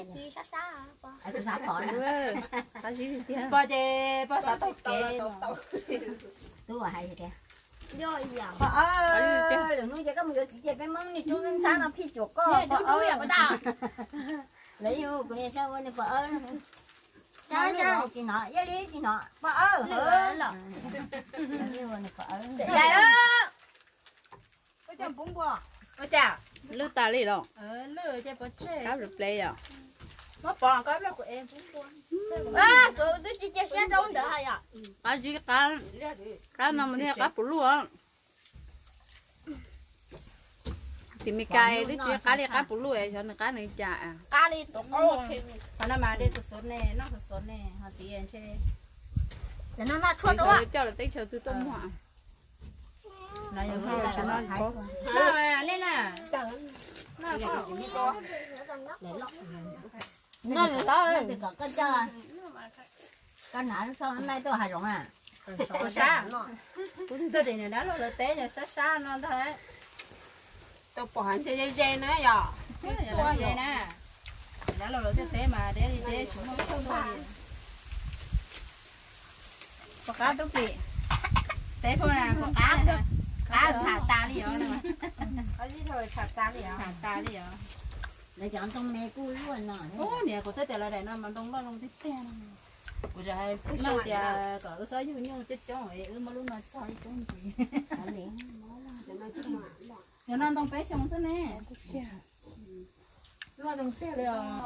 Tus xav pom, pom ces pom xav tau kev. Tub hais tias, pog, lwm hnub ces koj mus yuav txiv ces peb Hmoob niaj hnub ntxhab no phij cuam koj, pog. Lawv yug kuv niag sab ua niag pog awb. Tsis hnov, ib li tsis hnov, pog awb. Lwj tas li los? Kab ple os. Qab zib, qab no mas thiaj qab puv luj os. Tim Meskas twb tsis qab li qab puv luj, xyov nws qab nws cas. Qab li, qhov no mas de xuv xuv ne, noj xuv xuv ne, ho tias ntshe coj lawv teb chaws twg tuaj muag. Noj nws tau, koj hnav lub xyoob laij tuaj hav zoov na. Kuv twb tias nws dab laug lawv teb sab sab no ntag. Tau pom hav ntshe ze ze na yom. Tuaj ze na. Dab laug lawv teb teb mas deb li deb tsis muaj tuaj li. Puas qab tub plis? Teb puas na, puas qab? Qab txham tas li os. Txham tas li os. Lawv cov ntoo me kuj luaj no. Ub, niam, kuv txhais tias lawv daim no mas ntoo loj loj tiag tiag. Kuv tseem hais pub xyov tias kom wb txhob yug nyuj coob coob, wb muab lub no txog ib coob ntxiv. Yog no ntoo peb xyoo xwb ne. Loj zoo tiag li os.